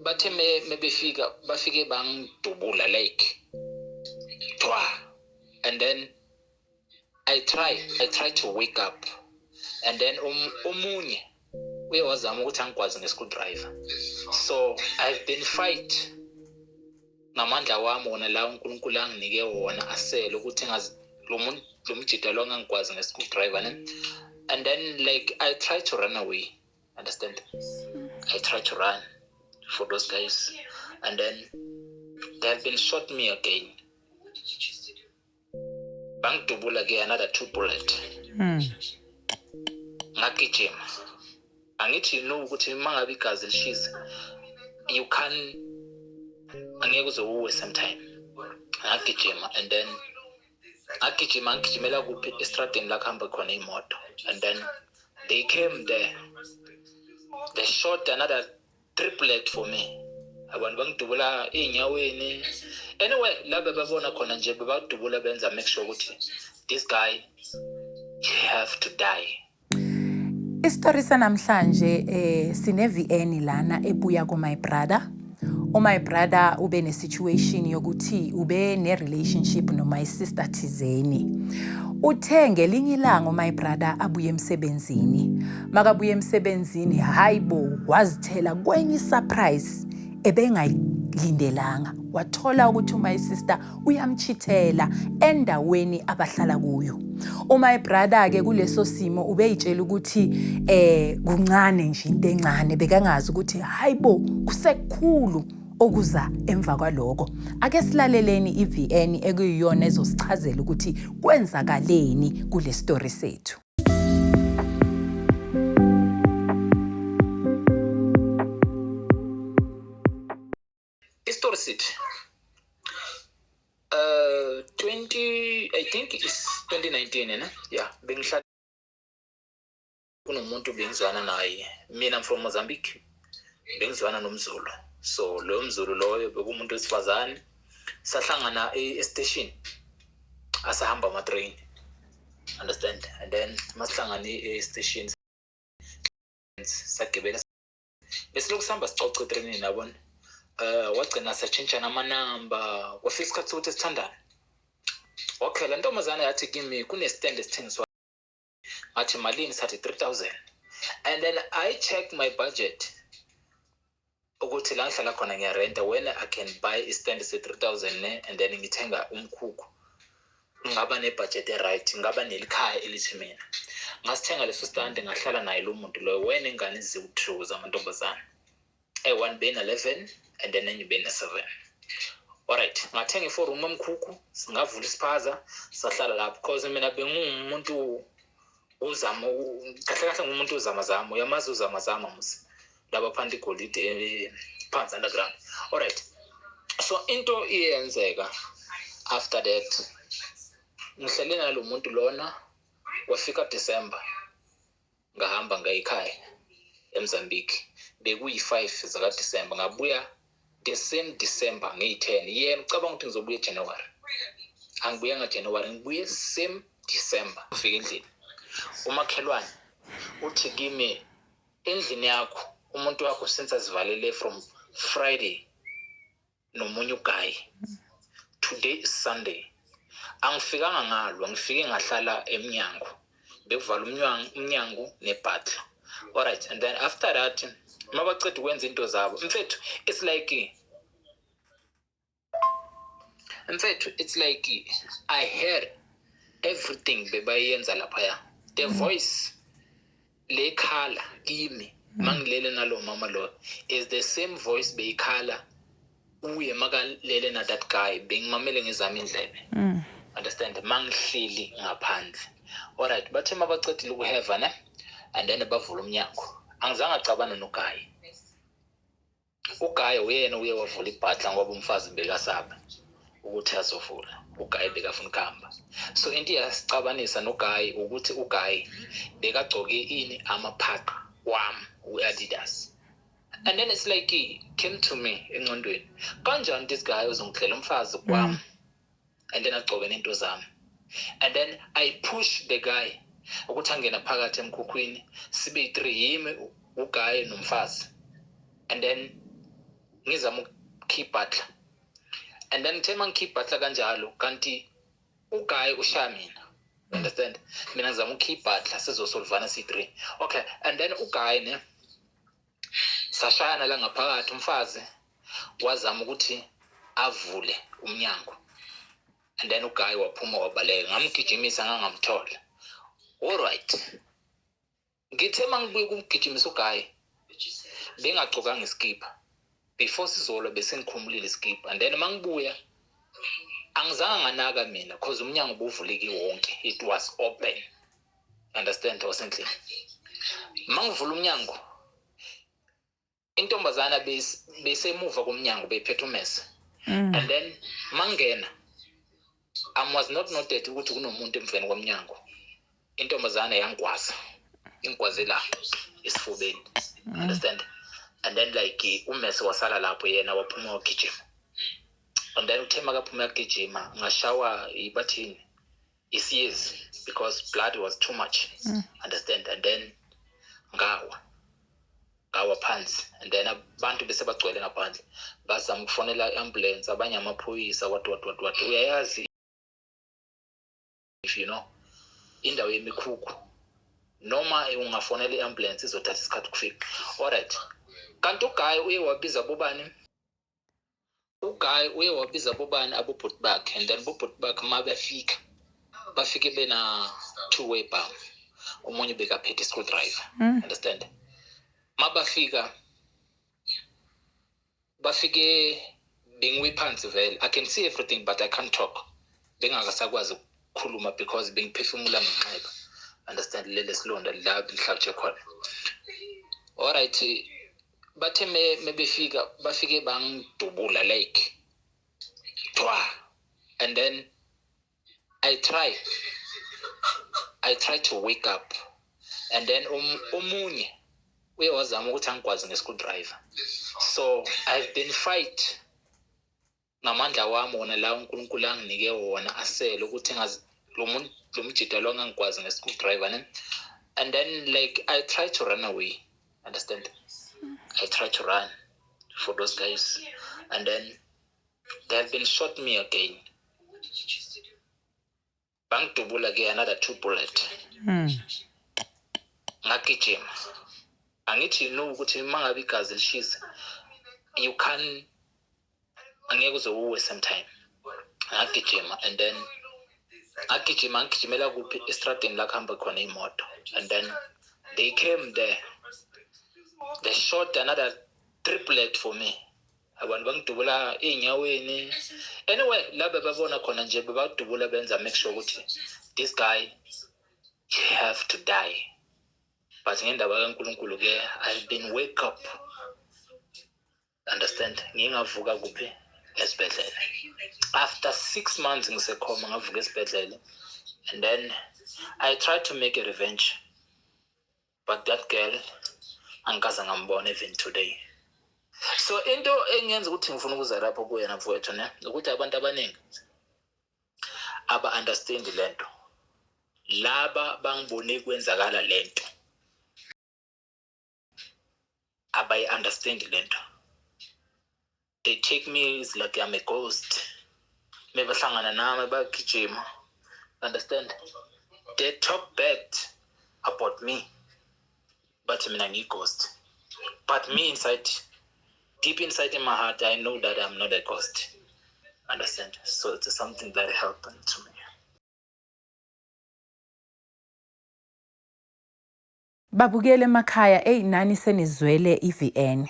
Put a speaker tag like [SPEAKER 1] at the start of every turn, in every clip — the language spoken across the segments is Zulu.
[SPEAKER 1] Bathe mebefika bafike bangidubula like twa, and then I try to wake up, and then omunye uye wazama ukuthi angikwazi nge-screwdriver. So I've been fight ngamandla wami wona la uNkulunkulu anginike wona asele ukuthi ngazi lo muntu, lo mjida lo angangikwazi nge-screwdriver, ne? And then like I try to run away, understand? I try to run for those guys, and then they have been shot me again, bangidubula ke another two bullet. Ngagijima, angithi you know ukuthi uma ngabe igazi lishisa, you can angeke uze uwe sometime. Ngagijima and then ngagijima, ngigijimela kuphi? Estradeni la kuhamba khona imoto. And then they came there, they shot another triplet for me. Abantu bangidubula ey'nyaweni, anyway la bebabona khona nje bebadubula, benza make sure ukuthi this guy, he have to die.
[SPEAKER 2] Isitori sanamhlanje sine VN lana ebuya ku my brother. U my brother ube ne situation yokuthi ube ne relationship no my sister thizeni. Uthe ngelinye ilanga my brother abuye emsebenzini. Makabuye emsebenzini, hayibo, wazithela kwenye surprise ebengayilindelanga. Wathola ukuthi my sister uyamchithela endaweni abahlala kuyo. Uma brother ke kuleso simo ubeyitshela ukuthi kuncane nje, into encane, bekangazi ukuthi hayibo, kusekukhulu okuza emva kwaloko. Ake silaleleni iVN ekuyiyona ezosichazela ukuthi kwenzakaleni kule story sethu.
[SPEAKER 1] Isitori sithi 20, I think it's 2019, ne? Yeah, bengihlala kunomuntu bengizwana naye. Mina I'm from Mozambique, bengizwana nomZulu. So loyo mZulu loyo bekumuntu wesifazane, sahlangana e-station asahamba ama-train, understand? And then masihlangane e-station sagibela, besilokhu sihamba sicoca etrenini, yabona. Wagcina satshintshana amanamba, kwafika isikhathi sokuthi sithandane. Okay, le ntombazane yathi kimi kune-stand esithengiswa. Ngathi malini? Sathi 3000. And then I check my budget ukuthi la ngihlala khona ngiyarenta, when I can buy i-stand se-3000, ne? And then ngithenga umkhukhu, ngaba ne-budget e-right, ngaba nelikhaya elithi mina. Ngasithenga leso stand, ngahlala naye lo muntu loyo wenengane eziwu-two zamantombazane, eyi-one bena-11 and then enye bena-7. Alright, ngathenga i-four room emkhukhu, ngavula isiphaza, sahlala lapho, because mina bengingumuntu uzama kahle kahle, ngumuntu uzamazama, uyamazi uzamazama musi laba phansi igolide, phansi underground. Alright, so into iyenzeka after that, ngihlele nalo muntu lona, wafika December, ngahamba ngayikhaya eMozambique, bekuyi-5 zaka-December, ngabuya the same December ngeyi-10. Yena ucabanga ukuthi ngizobuya eJanuary, angibuyanga January, ngibuye same December. Ufika endlini, umakhelwane uthi kimi, "Endlini yakho umuntu wakho since azivalele from Friday nomunye u-guy, today is Sunday." Angifikanga ngalwa, ngifike ngahlala emnyango, bekuvala umnyango nebhatla. Alright, and then after that mabaceda ukwenza into zabo, mfethu, it's like, mfethu, it's like I heard everything bebayenza laphaya. The voice lekhala kimi mangilele nalo mama lo is the same voice beyikhala uye makalele na that guy, bengimamele ngezami indlebe, understand, mangihleli ngaphandle. Alright, bathe mabacedile ukuheva, ne, and then bavula umnyango. Angizange acabane no-guy, u-guy uyena uye wavula ibhatla ngoba umfazi bekasaba ukuthi azovula. U-guy bekafuna ukuhamba, so into iyasicabanisa no-guy ukuthi u-guy bekagcoke ini? Amaphaqa wami we-Adidas. And then it's like he came to me engcondweni, kanjani this guy uzongidlela umfazi kwami and then agcoke nento zami? And then I push the guy ukuthi angena phakathi emkhukhwini, sibe yi-three, yimi, u-guy nomfazi. And then Ngizama ukukhibhatla, and then ngithe uma ngikhibhatla kanjalo, kanti uguy ushaya mina, understand? Mina ngizama ukukhibhatla, sizosolvana si-three, okay? And then uguy, ne, sashayana la ngaphakathi. Umfazi wazama ukuthi avule umnyango, and then uguy waphuma wabaleka. Ngamgijimisa, ngangamthola. Alright, ngithe uma ngibuye kumgijimisa uguy, bengagcokanga iskipa. Before sizolwa besengikhumulile iskipa, and then uma ngibuya angizange nganaka mina, cause umnyango ubuvuleki wonke, it was open, understand, wasendlini. Uma ngivula umnyango, intombazana besemuva komnyango, beyiphethe umese. And then mangena, I was not noted ukuthi kunomuntu emveni komnyango. Intombazana yangigwaza, ingigwaze la esifubeni, understand? And then like umese wasala lapho, yena waphuma wagijima. And then uthe makaphuma yagijima, ngashawa ibathini, isiyezi, because blood was too much, understand? And then ngawa, ngawa phansi, and then abantu bese bagcwele ngaphandle, bazama ukufonela i-ambulance, abanye amaphoyisa, what what what what. Uyayazi, if you know indawo yemikhukhu, noma ungafonela i-ambulance izothatha isikhathi ukufika. Alright, kanti uguy uye wabiza bobani, uguy uye wabiza bobani, abobhuti bakhe. And then bobhuti bakhe uma befika, bafike bena two way bomb, omunye bekaphethe i-screwdriver, understand? Mabafika, bafike bengiwe phansi vele. I can see everything but I can't talk, bengakasakwazi ukukhuluma because bengiphefumula ngenxeba, understand? Lele silonda la ngihlatshe khona. Alright, bathe mebefika, bafike bangidubula like twa, and then I try to wake up, and then omunye uye wazama ukuthi angigwaze nge-screwdriver. So I've been fight ngamandla wami wona la uNkulunkulu anginike wona asele ukuthi ngazi lo muntu, lo mjida lo angangigwazi nge-screwdriver, ne. And then like I try to run away, understand? I try to run for those guys, and then they have been shot me again, bangidubula ke another two bullet. Ngagijima, angithi no, ukuthi uma ngabe igazi lishisa, you can, angeke uze uwe sometime. Ngagijima, and then ngagijima, ngigijimela kuphi? Estradeni la kuhamba khona imoto. And then they came there, they shot another triplet for me. Abantu bangidubula ey'nyaweni, anyway la bebabona khona nje, bebadubula, benza make sure ukuthi this guy, he have to die. But ngendaba kaNkulunkulu ke, I've been wake up, understand? Ngingavuka kuphi? Esibhedlela. After 6 months ngisekhoma, ngavuka esibhedlela, and then I tried to make a revenge, but that girl angikaze ngambona even today. So into engenza ukuthi ngifuna ukuza lapho kuyena, mfowethu, ne, ukuthi abantu abaningi aba-understand lento. Laba bangibone kwenzakala lento, abayi-understand lento. They take me as like I'm a ghost. Mebahlangana nami bayagijima, understand? They talk bad about me, bathi mina ngiyi-ghost, but me inside, deep inside in my heart, I know that I'm not a ghost, understand? So it's something that happened to me.
[SPEAKER 2] Babukele emakhaya, eyi, nani senizwele i-VN.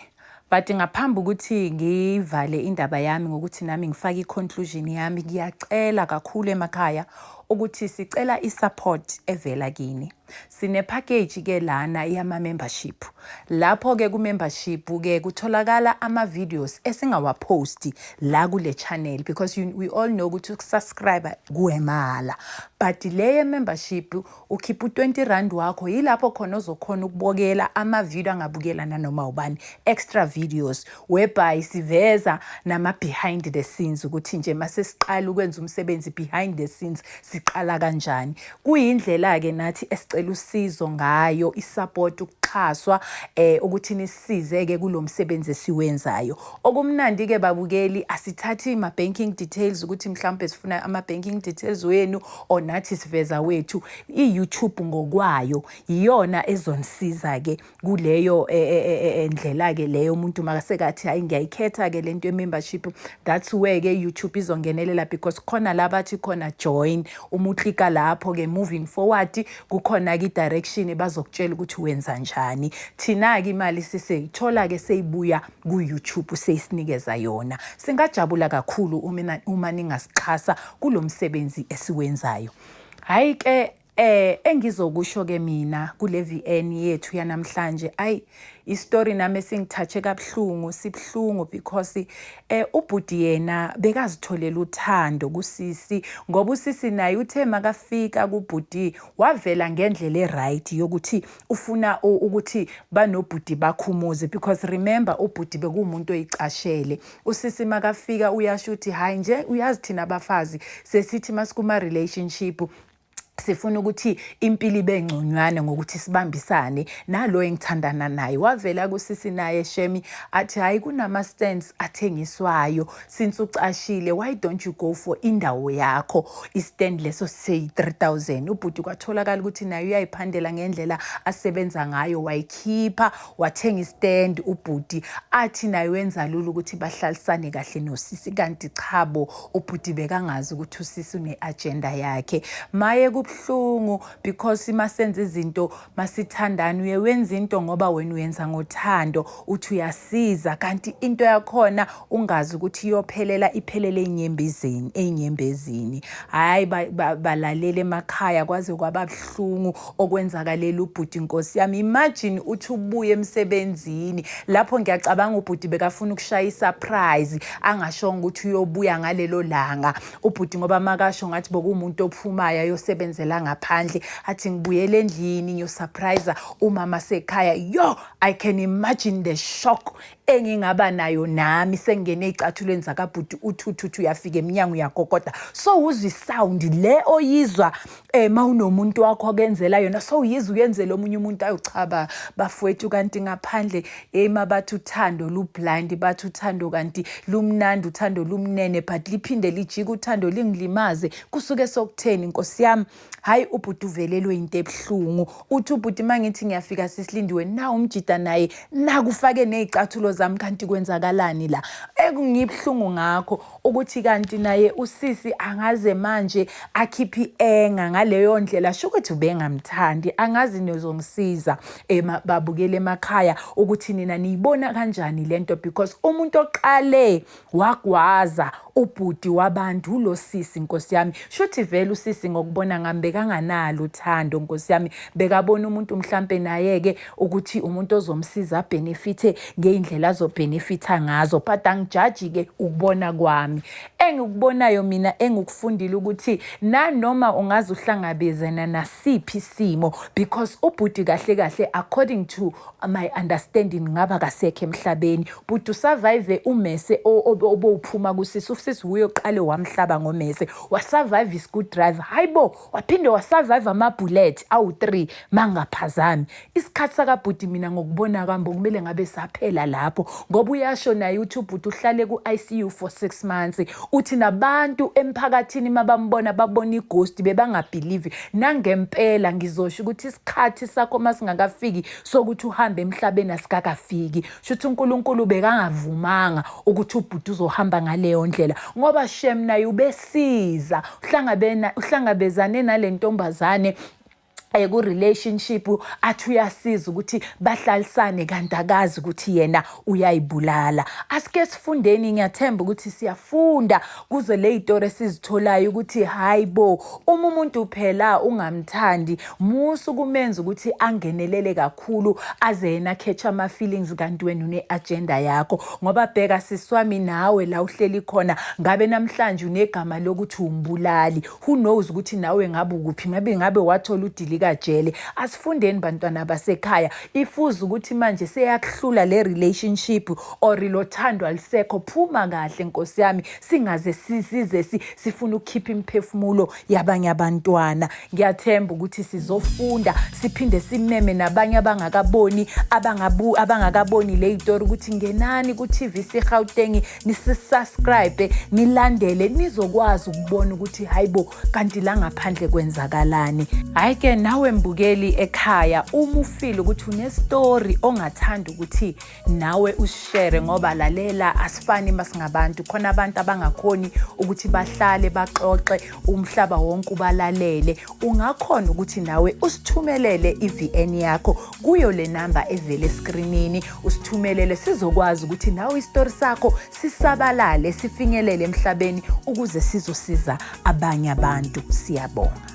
[SPEAKER 2] But ngaphambi ukuthi ngivale indaba yami ngokuthi nami ngifake i-conclusion yami, ngiyacela kakhulu emakhaya ukuthi sicela i-support evela kini. Sine package ke lana yama membership. Lapho ke ku membership ke kutholakala ama videos esingawaposti la kule channel, because we all know ukuthi ukusubscribe kuwemahhala. But le membership, ukhipha u20 rand wakho, yilapho khona ozokhona ukubokela ama video angabukela nanoma ubani, extra videos whereby siveza nama behind the scenes, ukuthi nje mase siqala ukwenza umsebenzi, behind the scenes. Siqala kanjani? Kuyindlela-ke nathi esicela usizo ngayo, i-support, ukuxhaswa ukuthi nisisize-ke kulo msebenzi esiwenzayo. Okumnandi-ke babukeli, asithathi ma-banking details ukuthi mhlawumbe sifuna ama-banking details wenu or nathi siveza wethu. I-YouTube ngokwayo iyona ezonisiza-ke kuleyo ndlela-ke leyo. Umuntu makasekathi hayi, ngiyayikhetha-ke lento ye-membership, that's where-ke YouTube izongenelela, because khona la bathi khona join. Uma uklika lapho-ke, moving forward kukhona-ke i-direction, bazokutshela ukuthi wenza njani. Thina-ke imali siseyithola-ke seyibuya ku-YouTube, seyisinikeza yona. Singajabula kakhulu uma ningasixhasa kulo msebenzi esiwenzayo. Hhayi-ke, engizokusho ke mina kule VN yethu yanamhlanje, ayi, istory nami esingithathe kabuhlungu, sibhlungu, because ubhuti yena bekazitholela uthando kusisi, ngoba usisi naye uthe makafika kubhuti wavela ngendlela e-right yokuthi ufuna ukuthi banobhuti bakhumuze, because remember, ubhuti bekuwumuntu oyicashele. Usisi makafika uyasho ukuthi hayi nje, uyazi thina abafazi sesithi masikuma relationship sifuna ukuthi impilo ibe ngconywana ngokuthi sibambisane nalo engithandana naye. Wavela kusisi naye shemi athi hayi, kunama-stands athengiswayo, since ucashile, why don't you go for indawo yakho, i-stand leso seyi-3000. Ubhuti kwatholakala ukuthi naye uyayiphandela ngendlela asebenza ngayo, wayikhipha, wathenga i-stand. Ubhuti athi naye wenza lula ukuthi bahlalisane kahle nosisi, kanti chabo, ubhuti bekangazi ukuthi usisi une-agenda yakhe. Maye, kubuhlungu, because masenza izinto masithandana, uye wenza into ngoba wena uyenza ngothando, uthi uyasiza, kanti into yakhona ungazi ukuthi iyophelela, iphelele ey'nyembezini, ey'nyembezini. Hhayi, balalele emakhaya, kwaze kwaba buhlungu okwenzakalela ubhuti, nkosi yami. Imagine uthi ubuye emsebenzini lapho, ngiyacabanga ubhuti bekafuna ukushaya i-surprise, angashongo ukuthi uyobuya ngalelo langa ubhuti, ngoba makasho ngathi bokuwumuntu ophumayo ayosebenzela ngaphandle, athi ngibuyele endlini ngiyosurprise umama sekhaya. Yo, I can imagine the shock engingaba nayo nami sengingene ey'cathulweni zakabhuti. Uthuthuthi uyafika emnyango, uyagogoda, so uzwa i-sound le oyizwa mawunomuntu wakho akenzela yona, so uyizwa uyenzela omunye umuntu. Ayochaba bafowethu, kanti ngaphandle mabathi uthando lu-blind, bathi uthando kanti lumnandi, uthando lumnene, but liphinde lijike uthando lingilimaze. Kusuke sokutheni, nkosi yami? Hayi, ubhuti uvelelwe into ebuhlungu. Uthi ubhuti, uma ngithi ngiyafika, sisilindiwe na umjida naye nakufake ney'cathulo zami, kanti kwenzakalani la? Ekungibuhlungu ngakho ukuthi kanti naye usisi angaze manje akhiphe i-anger ngaleyo ndlela, sho ukuthi ubengamthandi. Angazi nizongisiza babukele emakhaya ukuthi nina niyibona kanjani lento, because umuntu oqale wagwaza ubhuti wabantu ulo sisi, nkosi yami. Shuthi vele usisi, ngokubona ngami, bekanganalo uthando, nkosi yami. Bekabona umuntu mhlampe naye-ke ukuthi umuntu ozomsiza a-benefithe ngey'ndlela azo-benefitha ngazo, but angijaji-ke, ukubona kwami. Engikubonayo mina, engikufundile, ukuthi nanoma ungaze uhlangabezana nasiphi isimo, because ubhuti kahle kahle, according to my understanding, ngaba kasekho emhlabeni. Bhuti u-survive umese obowuphuma kusisi. Usisi wuye oqale wamhlaba ngomese, wa-survive i-screwdriver, hayibo, waphinde wa-survive ama-bullet awu-3 mangaphazami. Isikhathi sakabhuti, mina ngokubona kwami, kumele ngabe saphela lapho, ngoba uyasho naye uthi ubhuti uhlale ku-ICU for 6 months. Uthi nabantu emphakathini mabambona babona i-ghost, bebanga-believe. Nangempela ngizosho ukuthi isikhathi sakho masingakafiki sokuthi uhambe emhlabeni, asikakafiki. Shuthi uNkulunkulu bekangavumanga ukuthi ubhuti uzohamba ngaleyo ndlela, ngoba shem, naye ubesiza, uhlangabezane nale ntombazane ku-relationship, athi uyasiza ukuthi bahlalisane, kanti akazi ukuthi yena uyayibulala. Asike sifundeni, ngiyathemba ukuthi siyafunda kuzo le y'tori esizitholayo, ukuthi hayi bo, uma umuntu phela ungamthandi, musa ukumenza ukuthi angenelele kakhulu, aze yena akhethe ama-feelings, kanti wena une-agenda yakho. Ngoba bheka siswami, nawe la uhleli khona, ngabe namhlanje unegama lokuthi umbulali. Who knows ukuthi nawe ngabe ukuphi, ngabe wathola udilika. dilikajele. Asifundeni bantwana basekhaya, ifuza ukuthi manje seyakuhlula le relationship or lo thando alisekho, phuma kahle nkosi yami, singaze size sifune ukukhipha imiphefumulo yabanye abantwana. Ngiyathemba ukuthi sizofunda siphinde simeme nabanye abangakaboni abangabu abangakaboni le yitori ukuthi ngenani ku-TVC Gauteng nisisubscribe nilandele nizokwazi ukubona ukuthi hayibo kanti la ngaphandle kwenzakalani. Hhayi ke nawe mbukeli ekhaya uma ufile ukuthi unestori ongathanda ukuthi nawe usishere ngoba lalela asifani masingabantu khona abantu abangakhoni ukuthi bahlale baxoxe umhlaba wonke ubalalele ungakhona ukuthi nawe usithumelele i-VN yakho kuyo le namba evele eskrinini usithumelele sizokwazi ukuthi nawe isitori sakho sisabalale sifinyelele emhlabeni ukuze sizosiza abanye abantu siyabonga.